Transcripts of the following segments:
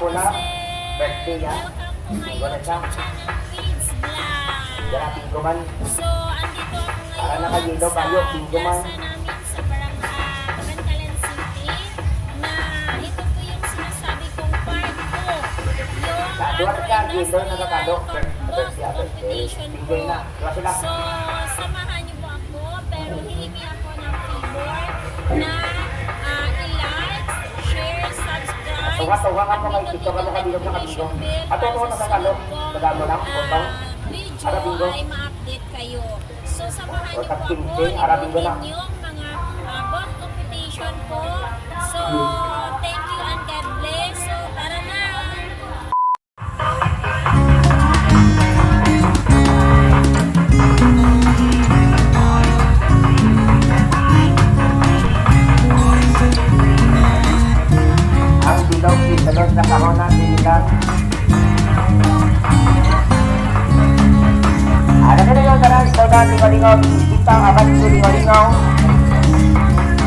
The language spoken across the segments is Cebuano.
bola. Jose! Birthday niya. Welcome to my Bingo na siya. YouTube channel, Queens Vlog. Dara bingo man. So, andito ako Para ngayon nakayelo sa kayo, bingo man. plaza namin sa Barangay Bantalan City na ito po yung sinasabi kong part 2. Yung Sa duwa ka, yelo nakakalo. agro-industrial Birthday, birthday. competition Bingo po. na. Duwa sila. So, samahan niyo po ako, pero hihingi ako ng favor na i-like, share, subscribe, Tuwa-tuwa ka po kay at Tito, kamo kabilog na kabingo. notification bell Ato para ko sa nakakalo. sunod kong, Kadamo lang, putong. video Ara, bingo. ay ma-update kayo. So, samahan O, niyo po tag ako, 15, ara, bingo na. libutin yung mga bot competition po. So, thank you and God bless. So, tara na! Ang bilog isalod na kahona nila. Ano na yung tanan sa dati malingaw, kita abat lingaw.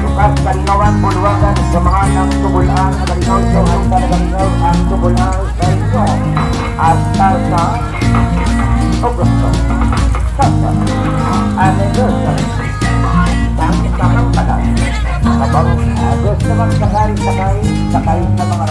Lukas kalingawan bulwagan sa mga ng tubulan na malingaw sa ang nagalingaw ang tubulan sa inyo. Hasta sa Augusto. Sasa. Anniversary. Ang tamang tagal. Habang gusto magsakay, sakay, sakay sa mga